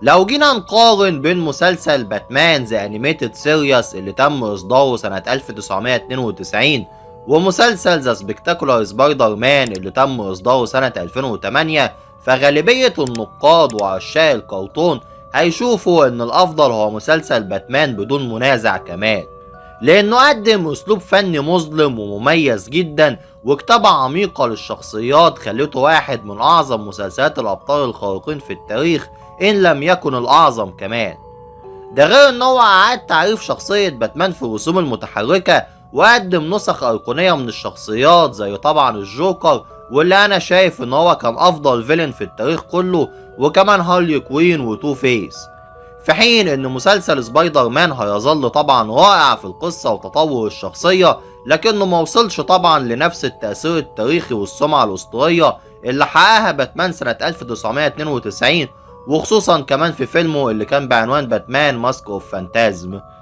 لو جينا نقارن بين مسلسل باتمان The Animated Series اللي تم إصداره سنة 1992 ومسلسل The Spectacular Spider-Man اللي تم إصداره سنة 2008، فغالبية النقاد وعشاق الكرتون هيشوفوا ان الافضل هو مسلسل باتمان بدون منازع كمان، لانه قدم اسلوب فني مظلم ومميز جدا وكتابة عميقة للشخصيات خلته واحد من اعظم مسلسلات الابطال الخارقين في التاريخ ان لم يكن الاعظم كمان. ده غير ان هو اعاد تعريف شخصية باتمان في الرسوم المتحركة وقدم نسخ ايقونية من الشخصيات زي طبعا الجوكر، واللي انا شايف ان هو كان افضل villain في التاريخ كله، وكمان هارلي كوين و Two Face. في حين ان مسلسل سبايدر مان هيظل طبعا رائع في القصة وتطور الشخصية، لكنه ما وصلش طبعا لنفس التأثير التاريخي والسمعة الأسطورية اللي حققها باتمان سنة 1992، وخصوصا كمان في فيلمه اللي كان بعنوان Batman Mask of Phantasm.